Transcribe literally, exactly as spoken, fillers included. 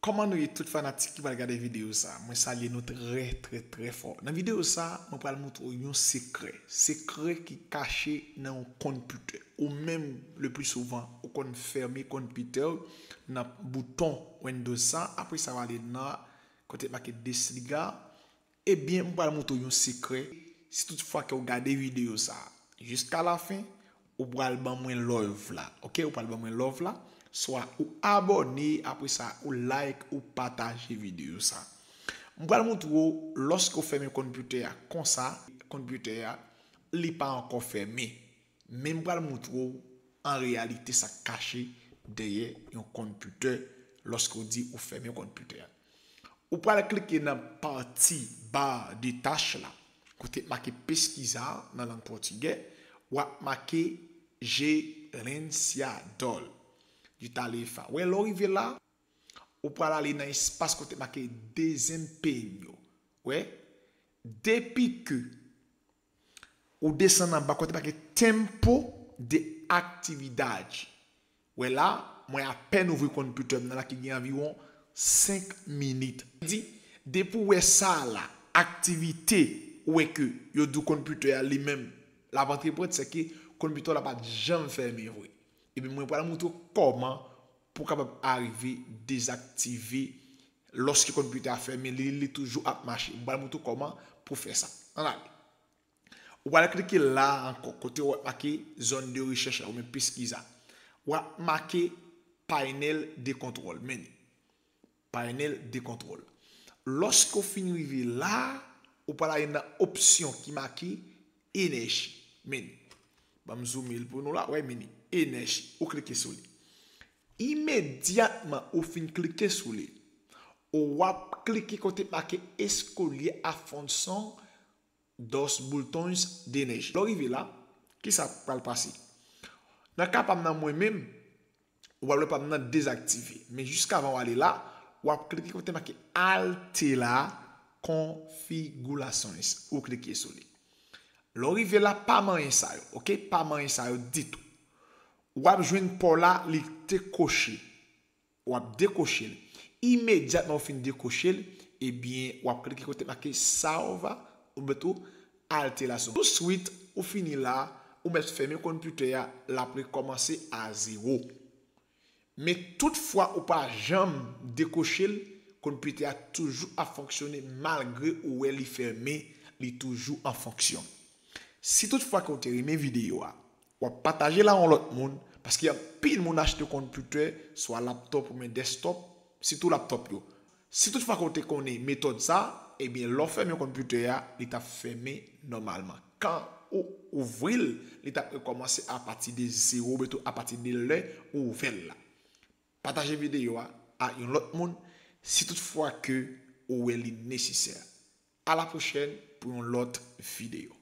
Kòman nou ye tout fanatik ki pral gade videyo sa? Mwen salye nou trè, trè, trè fò. Nan videyo sa, mwen pral montre w yon sekrè. Sekrè ki kache nan yon konpitè. Ou menm, le pli souvan, ou konn fèmen konpitè w nan bouton Windows sa. Apre sa, w ale nan kote make desliga. Ebyen, mwen pral montre w yon sekrè. Si tout fwa ke w gade videyo sa jiska lafen, ou pral ban mwen love la. Ok, ou pral ban mwen love la. Swa ou abòne, apre sa ou like, ou pataje videyo sa. Mwen pral montre w lòske w fèmen konpitè a konsa, konpitè a li pa ankò fèmen. Men mwen pral montre w an reyalite sa k kache dèyè yon konpitè lòske w di ou fèmen konpitè a. Ou pral klike nan pati ba de tach la, kote make pesquisar nan lang pòtigè, w ap make gerenciador de tarefa. Wè, lè w rive la, ou pral ale nan espas kote make desempeño. Wè, depi ke ou desann anba kote make tempo de atividade. Wè la, mwen apèn ouvri konpitè m nan la ki gen anviwon senk minit. Di, depi w wè sa la, aktivite, ou wè ke yo di w konpitè a li menm, l ap antreprann, se ke konpitè w la pa t janm fèmen vre. Ebyen, mwen pral montre w kòman pou w kapab arive dezaktive lòske konpitè a fèmen, li, li toujou ap mache. Mwen pral montre w kòman pou w fè sa. Ann ale. Ou pral klike la ankò, kote w ap make zone de recherche la, oubyen pesquisa. W ap make painel de control, men li. Painel de control. Lòske w fin rive la, ou pral ale nan opsyon ki make enèji, men li. Ban m zoome l pou nou la, wè, men li, enèji. Ou klike sou li. Imedyatman ou fin klike sou li, w ap klike kote make escolher a função dos botões de energia. Lè w rive la, kisa k pral pase? Nan ka pa m nan mwen menm, ou pral wè pa m nan dezaktive. Men jiskavan w ale la, w ap klike kote make alterar configurações. Ou klike sou li. Lè w rive la, pa manyen sa yo, ok? Pa manyen sa yo ditou. W ap jwenn pa w la, li te koche. W ap dekoche l. Imedyatman ou fin dekoche l, ebyen, w ap klike kote make salva, oubyen tou alteração. Touswit, ou fini la, ou mèt fèmen konpitè a, l ap rekòmanse a zewo. Men tout fwa ou pa janm dekoche l, konpitè a toujou ap fonksyone malgre ou wè li fèmen, li toujou an fonksyon. Si tout fwa ke w te renmen videyo a, w ap pataje l a yon lòt moun, paske anpil moun achte konpitè, swa laptop oubyen desktop, sitou laptop yo. Si tout fwa ke w te konnen metòd sa, ebyen, lè w fèmen konpitè a, li t ap fèmen nòmalman. Kan ou ouvri l, li t ap rekòmanse apati de zewo, oubyen tou apati de lè ou ouvè l la. Pataje videyo a a yon lòt moun, si tout fwa ke ou wè li nesesè. A la pwochèn pou yon lòt videyo.